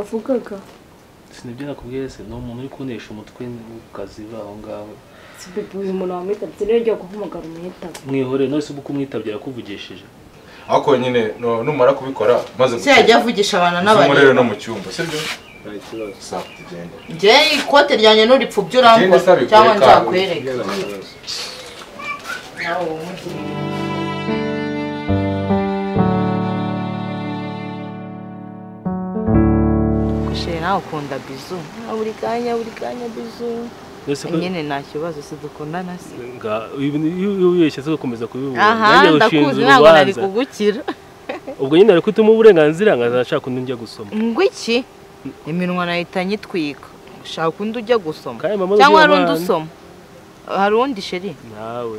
wavugaga? Sinibyo nakubwiye se, no umuntu uri kunesha umutwe ukazi aho ngaho. Si bebe uyu muntu wamwitabye niyo ngiye guhamagara umwitabye. Mwihore none se ubu kumwitabye yakuvugishije. Ako nyine numara kubikora maze se yajya avugisha abana n'abandi. Umurere no mu cyumba, sibyo? Sawa tugende. Nje ikote ryanye n'uripfubyo urangwa cyangwa nzakwereka. Nawe umugire. Nawe ukunda bizu buri kanya bizu nyine nta kibazo se dukundana se iyo wibeshye se ugakomeza kubibura. Nanjye ushinze urubanza nari kugukira. Ubwo nyine ari kwituma uburenganzira nkazashaka undi njya gusoma. Ngo iki iminwa nahita nyitwika ushaka undi ujya gusoma cyangwa hari undi usoma hari undi sheri nawe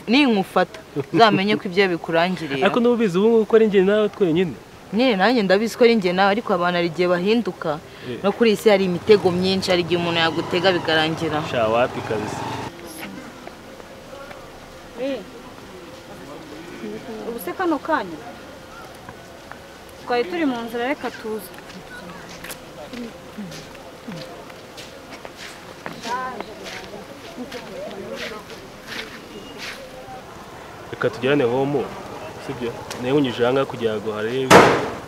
ninkufata uzamenye ko ibyo bikurangiriye. Ariko n'ubizi ubu ngubu ko ari njye nawe twenyine. Nyine nanjye ndabizi ko ari njye nawe, ariko abantu hari igihe bahinduka. No kuri isi hari imitego myinshi, hari igihe umuntu yagutega bikarangira. Sha wapi kabisa. Ubu se kano kanya twari turi mu nzira, reka tuze. Reka tugerane homo. Sibyo nayo unyije hanga kugira ngo harebe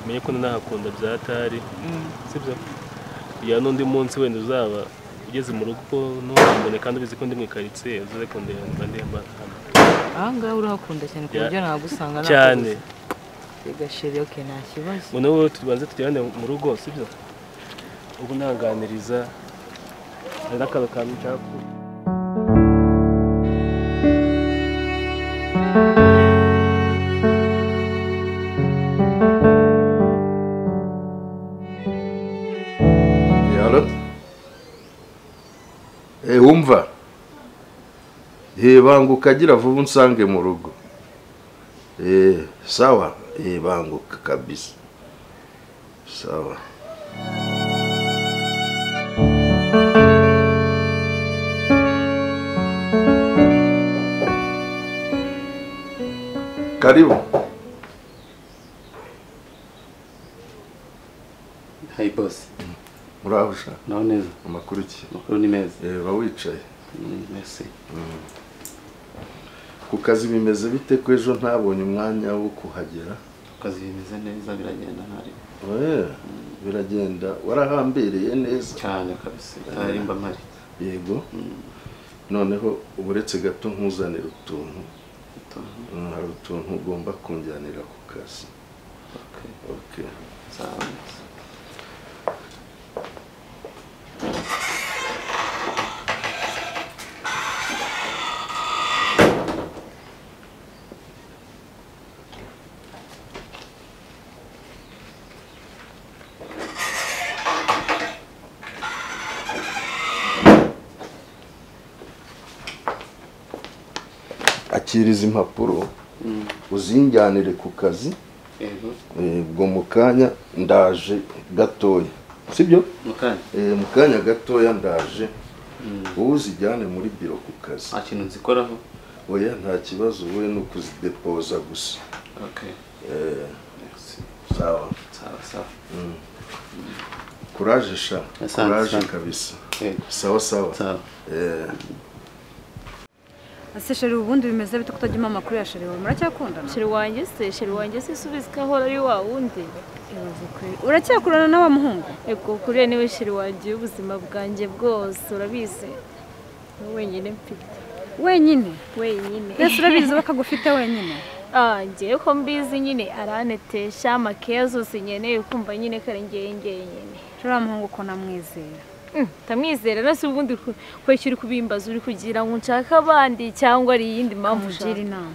umenye ko nahakunda byatari. Sibyo ya n'undi munsi wenda uzaba ugeze mu rugo ntumbone kandi ubizi ko ndi mu quartier uzaze kundeba ndemba hano. Aha ngaha urahakunda cyane ku buryo nagusanga cyane. Rega sheri okay nta kibazo. Noneho tubanze tugerane mu rugo sibyo ubu ntanganiriza hari n'akantu kantu nshaka. Umva banguka agira vuba unsange mu rugo. Sawa banguka kabisa. Sawa. Karibu. Hi boss. Muraho sha. Naho neza. Amakuru ki? Amakuru ni meza. Ba wicaye. Merci. Ku kazi bimeze bite ko ejo ntabonye umwanya wo kuhagera? Ku kazi bimeze neza biragenda ntari. Biragenda warahambereye neza cyane kabisa. Arimba mari. Yego. Noneho uburetse gato nkuzanira utuntu. Hari utuntu ugomba kunjyanira ku kazi. Okay. Okay. Sawa. Akiriza impapuro uzinjyanire ku kazi. Yego. Ubwo mukanya ndaje gatoya. Sibyo? Mukanya. Mukanya gatoya ndaje. Wowe uzijyane muri biro ku kazi. Nta kintu nzikoraho. Oya nta kibazo, wowe no kuzidepoza gusa. Okay. Merci. Sawa. Sawa sawa. Courage sha. Courage kabisa. Sawa sawa. Sawa. Ase sheri ubundi bimeze bite kutajya amakuru ya sheri wawe muracyakundana? Sheri wanjye se subiza kahora ari wa wundi. Uracyakurana na wa muhungu? Ego kuriya niwe sheri wanjye ubuzima bwanjye bwose urabizi. Ni wenyine mfite. Wenyine? Wenyine. Ese urabizi bakagufite wenyine? Ngiye ko mbizi nyine aranetesha amakeya zose nkeneye kumva nyine kare ngiye nyine. Sheri muhungu ko namwizera. Tamwizera nase ubundi kweshyura kubimbaza uri kugira ngo nshaka abandi cyangwa ari yindi mpamvu ushaka inama.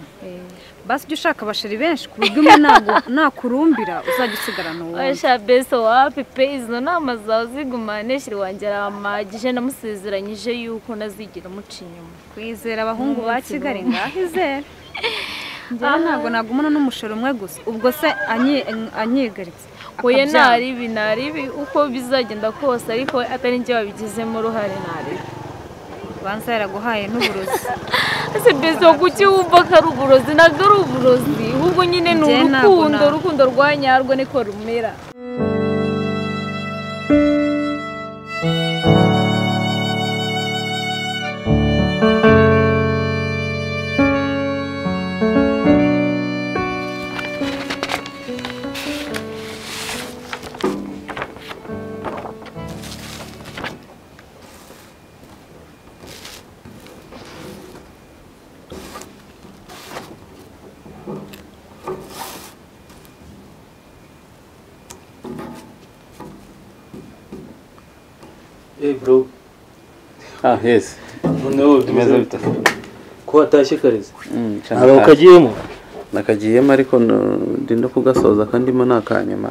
Basi ujye ushaka abasheri benshi ku buryo umwe nakurumbira uzajya usigarana uwo. Oya beso wapi pe izo nama zawe zigumane shiri wanjye aramagije namusezeranyije yuko nazigira muca inyuma. Kwizera abahungu ba Kigali ngaho izera. Njyewe ntabwo nagumana n'umusheri umwe gusa ubwo se anyigaritse. Oya naribi uko bizagenda kose ariko atari njye wabigizemo uruhare naribi. Banza yaraguhaye n'uburozi. Ese beso kuki wumva ko ari uburozi? Ntabwo ari uburozi ahubwo nyine ni urukundo, urukundo rwa nyarwo niko rumera. Hey bro. Ah yes. Noneho bimeze bite? Ko watashye kareze? Ntabwo ukagiyemo? Nakagiyemo ariko ndi no kugasoza kandi mo nakanyuma.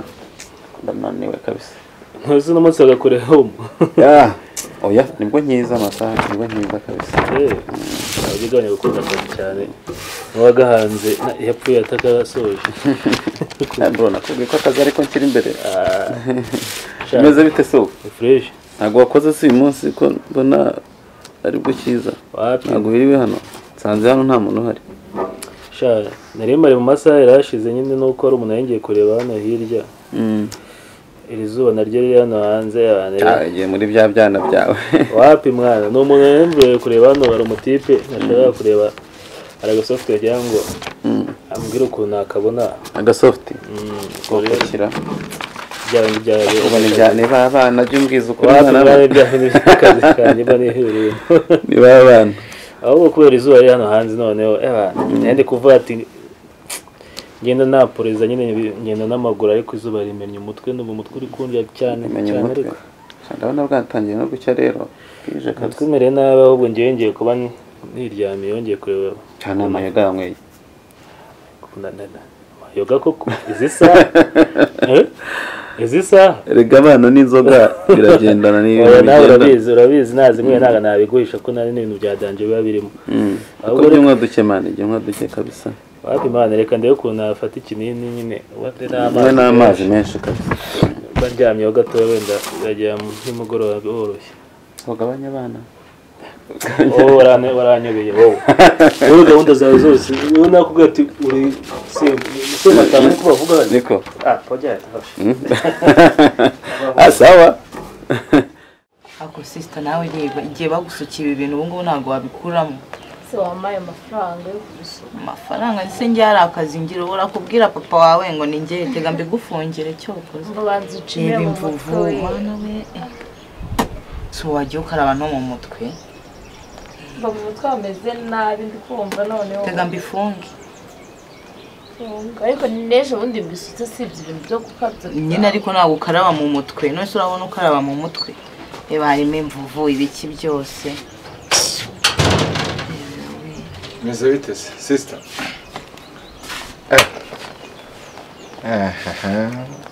Ndananiwe kabisa. Ntuzi no munsi agakorera home. Ah, oya nibwo nkiza amasaha, nibwo nkiza kabisa. Abiganya gukunda akazi cyane. Wagahanze yapfuye atakasoje. Bro nakubwiye ko akazi ariko nkiri imbere. Bimeze bite so? Fresh. Ntabwo wakoze si uyu munsi ko mbona ari bwo cyiza. Ntabwo wiriwe hano. Nsanze hano nta muntu uhari. Sha, nari mari mu masaha yarashize nyine nuko ari umuntu yengeye kureba hano hirya. Iri zuba naryo riri hano hanze abantu. Agiye muri bya byana byawe. Wapi mwana, ni umuntu yemvuye kureba hano bari umutipe nashaka kureba araga soft yagira ngo ambwira ukuntu akabona aga soft. Kokira. Bya niba abana by'umbwiza ukuri mwana bya kazi kandi nihereye. Niba abana. Ahubwo kubera izuba riri hano hanze noneho nende kuvuga ati ngenda naporeza nyine ngenda n'amaguru ariko izuba rimennye umutwe ndumva umutwe uri kundya cyane cyane ariko ndabona bwatangiye no gucya rero bwije kabisa. Umutwe umereye nabi ahubwo ngiye ngiye kuba niryamiye yongeye kureba cyane amayoga yanyweye. Amayoga koko izi saha? Izi saha? Erega abana n'inzoga biragendana n'ibintu nawe urabizi urabizi nazinyweye ntabwo nabiguhisha ko nari n'ibintu bya danje biba birimo. Ahubwo jya unywa duke mani, jya unywa duke kabisa. Wapi mani, reka ndebe ukuntu nafata ikinini nyine n'amazi menshi kabisa. Mba ndyamyeho gatoya wenda biragera nimugoroba woroshye. Ugabanya abana. Wowe waranyobeye wowe. Wowe gahunda zawe zose wowe nakubwira ati uri sematama niko bavuga niko. Ah pojya. Ah sawa. Ako sister nawe reba igihe bagusukira ibintu ubu ngubu ntabwo wabikuramo. Se wamaye amafaranga yo kubisuka. Amafaranga se njye hari akazi ngira urakubwira papa wawe ngo ninjye tega mbigufungire cyokoze. Ngo banze ucime mu mutwe. Mwana we. So wagiye ukaraba no mu mutwe. Mba mu mutwe wameze nabi ndi kumva noneho. Tega mbifunge. Ariko n'ejo bundi mbisutse sibye ibintu byo gukabya. Nyine ariko ntabwo ukaraba mu mutwe. None se urabona ukaraba mu mutwe. Reba harimo imvuvu ibiki byose. Meze bite sister?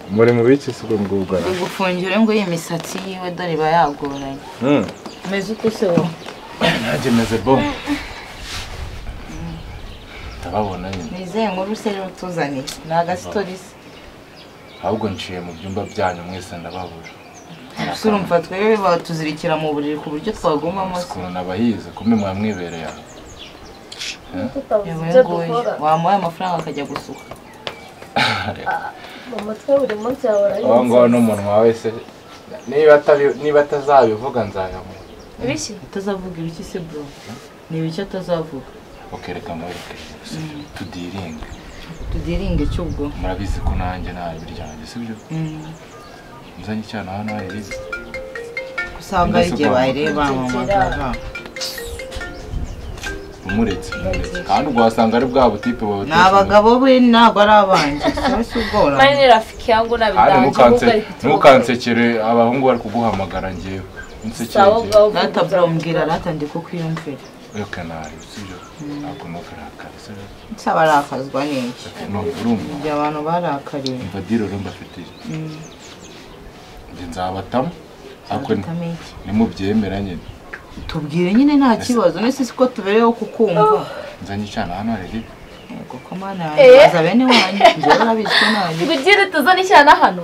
Muri mu biki se ubwo ngubwo? Ngufungire ngo iyi misatsi yiwe dore iba yagoranye. Meze ute se wowe? Nanjye meze bon. Ndababona nyine. Nizeye nkuru se rero tuzaniye. Ni agasitori se. Ahubwo nciye mu byumba byanyu mwese ndababura. Urumva twebwe batuzirikira mu buriri ku buryo twagumamo se. Ukuntu nabahize kumbe mwamwibereye aho. Wamuhaye amafaranga akajya gusuka. Mu mutwe buri munsi yahora yinjiza. Aho ngaho n'umunwa wese niba atazabivuga nzayamuha. Ibiki? Atazavuga ibiki se bro? Ni ibiki atazavuga? Okay reka mwereke. Tudiringe. Tudiringe cyubwo. Murabizi ko nanjye nta biryanjye sibyo? Muzanye cyane hano hari. Usanga igihe bayireba mama. Umuretse kandi ubwo wasanga ari bwa butipe bawe. Ni abagabo be ntabwo ari abanjye. Si ubwora. Mani rafiki yangu nabidanje. Ntukansekere abahungu bari kuguhamagara ngewe. Nsekere. Rata bro mbwira rata ndi kukwiyumvira. Reka nari sibyo. Ako nukarakara sibyo. Nsaba arakazwa n'iki? Urumva. Ibyo abantu barakariye. Umva diro urumva afitiye. Njye nzabatamo. Ako nimubyemera nyine. Tubwire nyine nta kibazo nese siko tubereho kukumva. Nzanye cyane hano rero. Yego ko mana yanjye bene wanyu nje urabizi ko nanjye. Tugire tuzane cyane hano.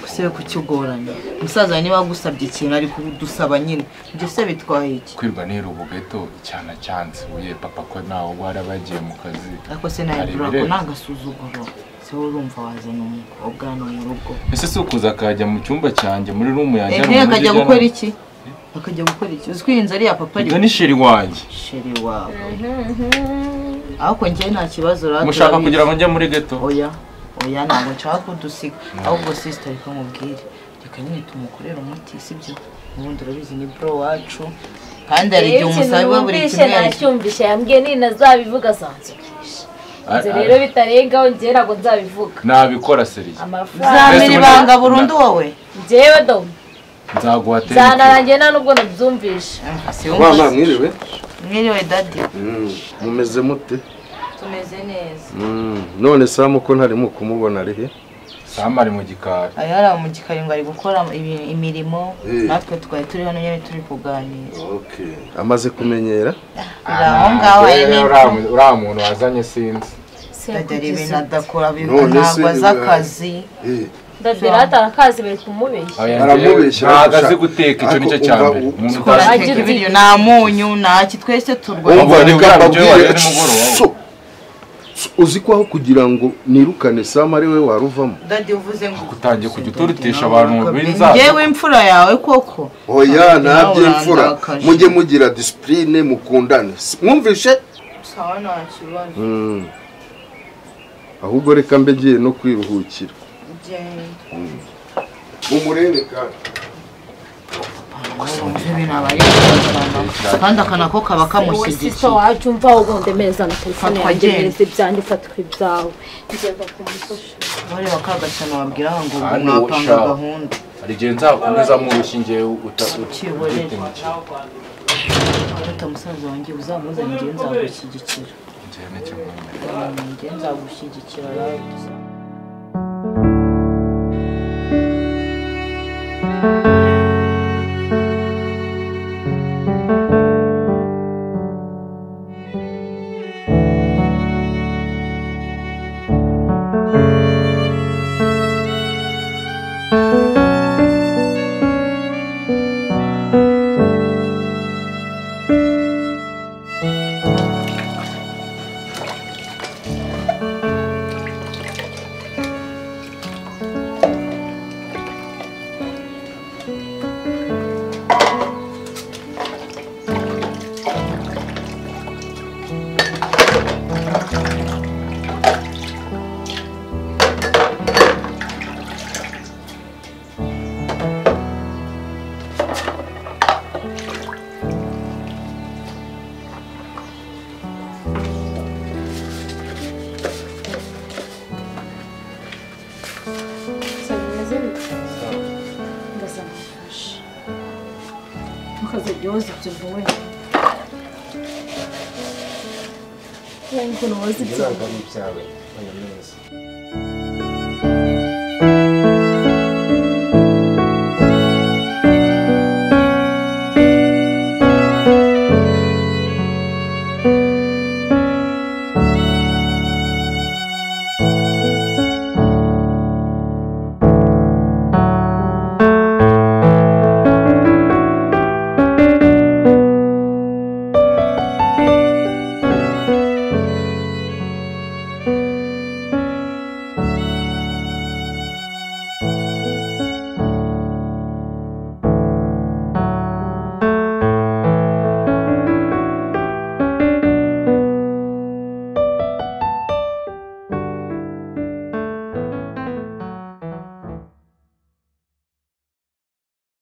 Kusebe kukigoranya. Musaza niba agusabye ikintu ari kudusaba nyine. Ibyo se bitwaye iki? Kwirwa nero ubugeto cyana cyanse uye papa ko nawo gwarabagiye mu kazi. Ako se naye bro ko nagasuzuguro. Se urumva wazana umukobwa hano mu rugo. Ese si ukuza akajya mu cyumba cyanjye muri room yanjye. Akajya gukora iki? Akajya gukora iki? Uzwi inzu ari ya papa ari. Ni sheri wanjye. Sheri wawe. Ahubwo njye nta kibazo rata. Mushaka kugira ngo njye muri ghetto? Oya. Oya ntabwo nshaka kudusiga. Ahubwo sister reka mubwire. Reka nyine tumukorere umuti sibyo? Ubundi urabizi ni bro wacu. Kandi ari igihe umusabe buri kimwe nacyumvisha yambwiye ni nazabivuga sanzukisha. Nze rero bitarengaho njye ntabwo nzabivuga. Nabikora seriye. Amafaranga. Uzamira ibanga burundu wowe? Njyewe do. Nzaguha 10K. Byanarangiye nta nubwo nabyumvishe. Mama mwiriwe. Mwiriwe daddy. Mumeze mute? Tumeze neza. None Sam ko ntarimo kumubona ari he? Sam ari mu gikari. Ari hariya mu gikari ngo ari gukora imirimo, natwe twari turi hano nyine turi kuganira. Okay. Amaze kumenyera? Aho ngaho ari ni uriya muntu wazanye sinzi. Daddy ari ibintu adakora ntabwo azi akazi. Daddy rata arakazi bari kumubeshya. Aramubeshya. Ntabwo azi guteka, icyo nicyo cya mbere. Umuntu utazi ibiryo nta munyu nta ki, twese turwaye. Umva reka mbabwire. Uzi ko aho kugira ngo nirukane Sam ari we waruvamo. Daddy uvuze ngo utangiye kujya uturutisha abantu b'inzaza. Ngewe imfura yawe koko. Oya ntabyo imfura. Mujye mugira discipline mukundane. Mwumvishe? Sawa nta kibazo. Ahubwo reka mbe ngiye no kwiruhukira. Mumurebe kandi. Kandi akanako kaba kamushyigikiye. Sister wacu umva ugonde meza na telefone yanjye meza ibyanjye ufatwa ibyawe. Ngenda kumufasha. Bareba kagacana wabwira ngo mwapanga gahunda. Hari igihe nzakomeza mu rushinge utakibonera. Arata musaza wanjye uzamuzanye ngiye nzagushyigikira. Ngiye nzagushyigikira. Ukazajya woza ibyo wenyine. Ukuntu woza ibyo. Ntabwo ari ibyawe, mayoneze.